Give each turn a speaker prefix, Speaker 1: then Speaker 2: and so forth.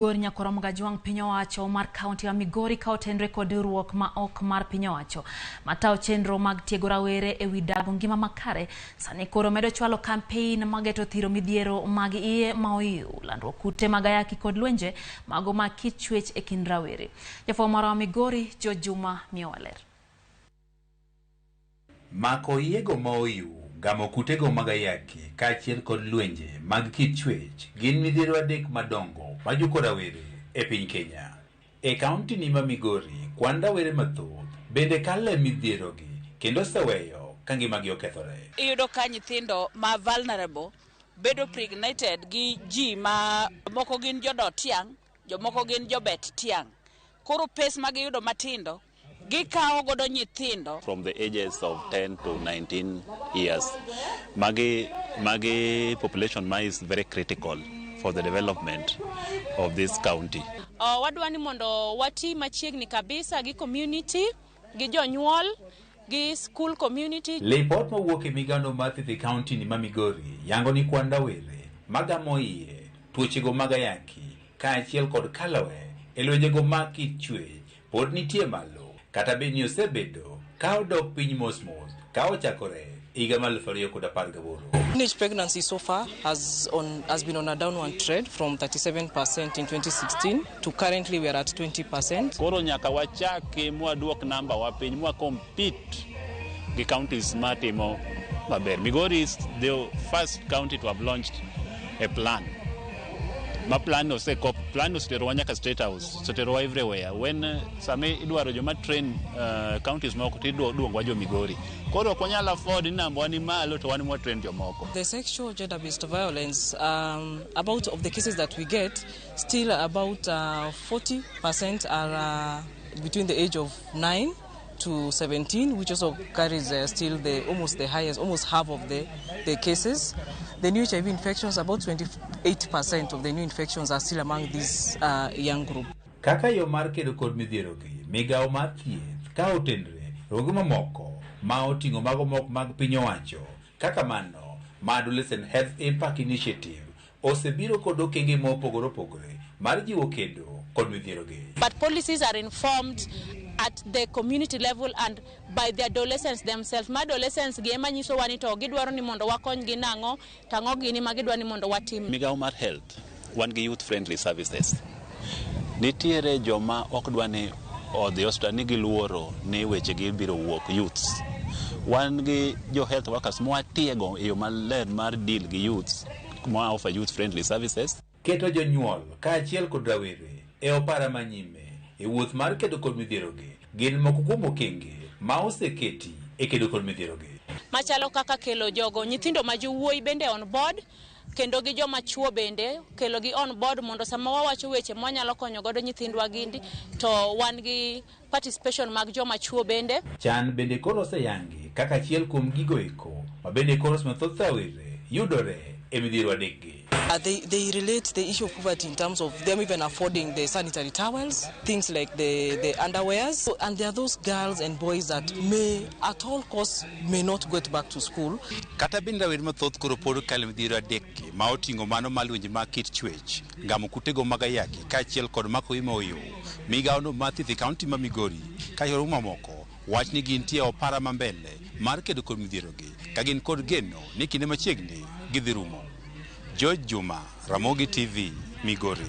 Speaker 1: Gor Nyakoromo Gajwang' piny owacho mar kaunti ma Migori ka otenre kod riwruok ma ok mar piny owacho matayo chenro mag tiego rawere e wi dago ngima makare sani koro medo chwalo kampein mageto thiro midhiero mag iye ma oiw landruok kute mag ayaki kod lwenje mago mag kit chwech e kind rawere. Jafwambo marwa ma Migori George Juma miyowa ler.
Speaker 2: Mako iyego ma oiw, gamo kutego mag ayaki kaachiel kod lwenje mag kit chwech gin midhiero adek madongo majuko rawere e piny Kenya. E kaunti ni ma Migori, kwan rawere mathoth bende kalo e midhierogi kendo oseweyo ka ngimagi okethore.
Speaker 3: Iyudo ka nyithindo ma vulnerable bedo pregnated gi ji ma moko gin jodot tiang', jomoko gin jobet tiang'. Koro pes ma giyudo matindo gikawo godo nyithindo.
Speaker 4: From the ages of 10 to 19 years. Magi population ma is very critical for the development of this county.
Speaker 5: Wadwa ni mondo wati machiegni kabisa gi community, gi jonyuol, gi school community.
Speaker 2: Lipot mowuok e migao mar thieth e kaunti ni ma Migori yango ni kwan rawere magamo iye, tuochego mag ayaki kaachiel kod kaloe e lwenjego mag kit chwech pod nitie malo kata bed ni osebedo ka odok piny mos mos ka ochakore higa mar 2018.
Speaker 6: Teenage pregnancy so far has been on a downward trend from 37% in 2016 to currently we are at 20%.
Speaker 4: Koro nyaka wachaki mwaduok namba wa piny mwa compete gi counties matimo maber. Migori is the first county to have launched a plan. Ma plan osekop, plan oseterowa nyaka State House, oseterowa everywhere. When sami idwaro joma train counties moko tiduongowa jo Migori. Koro ok wanyal afford ni namba wa ni malo to wan mwa train jomoko.
Speaker 6: The sexual gender-based violence, about of the cases that we get, still about 40% are between the age of 9 to 17, which also carries still the almost the highest, almost half of the cases. The new HIV infections, about 28% of the new infections are still among this young group.
Speaker 2: Kaka yo mar kedo kod midhierogi, migawo mar thieth ka otenre rogo mamoko ma oting'o mago mok mag piny owacho kaka mano ma Adolescent Health Impact Initiative osebiro kod okenge mopogore opogore mar jiwo kedo kod midhierogi.
Speaker 5: But policies are informed at the community level and by the adolescents themselves. Ma adolescents gi ema nyisowa ni to gidwaro ni mondo wakonygi nang'o, to ang'o gini ma gidwaro ni mondo watim.
Speaker 4: Migawo mar health wan gi youth friendly services. Nitiere joma ok dwa ni odhi osiptal ni giluoro ni wechegi biro wuok youths. Wan gi jo health workers mwatiego e yo maler mar deal gi youths mwa offer youth friendly services.
Speaker 2: Keto jonyuol kaachiel kod rawere e opara manyime e wuoth mar kedo kod midhierogi gin moko kuom okenge ma oseketi e kedo kod midhierogi.
Speaker 5: Machalo kaka kelo jogo nyithindo ma jowuoyi bende on board kendo gi joma chuo bende kelo gi on board mondo sama wawacho weche mwanyalo konyo godo nyithindwa gindi to wan gi participation mag joma chuo bende.
Speaker 2: Chan bende koro oseyangi kaka achiel kuom gigo eko ma bende koro thoth rawere yudore e midhiero adekgi.
Speaker 6: They relate the issue of poverty in terms of them even affording the sanitary towels, things like the underwears. So, and there are those girls and boys that may, at all costs, may not get back to school.
Speaker 2: Kata bed ni rawere mathoth koro pod kalo e midhiero adekgi ma oting'o mano mar lwenje mag kit chwech, gamo kutego mag ayaki kaachiel kod mako iye ma oiw. Migawono mar thieth e kaunti ma Migori kaachiel mamoko wach ni gintie e opara ma mbele mar kedo kod midhierogi ka gin kod geno ni kinde machiegni gidhi rumo. George Juma, Ramogi TV, Migori.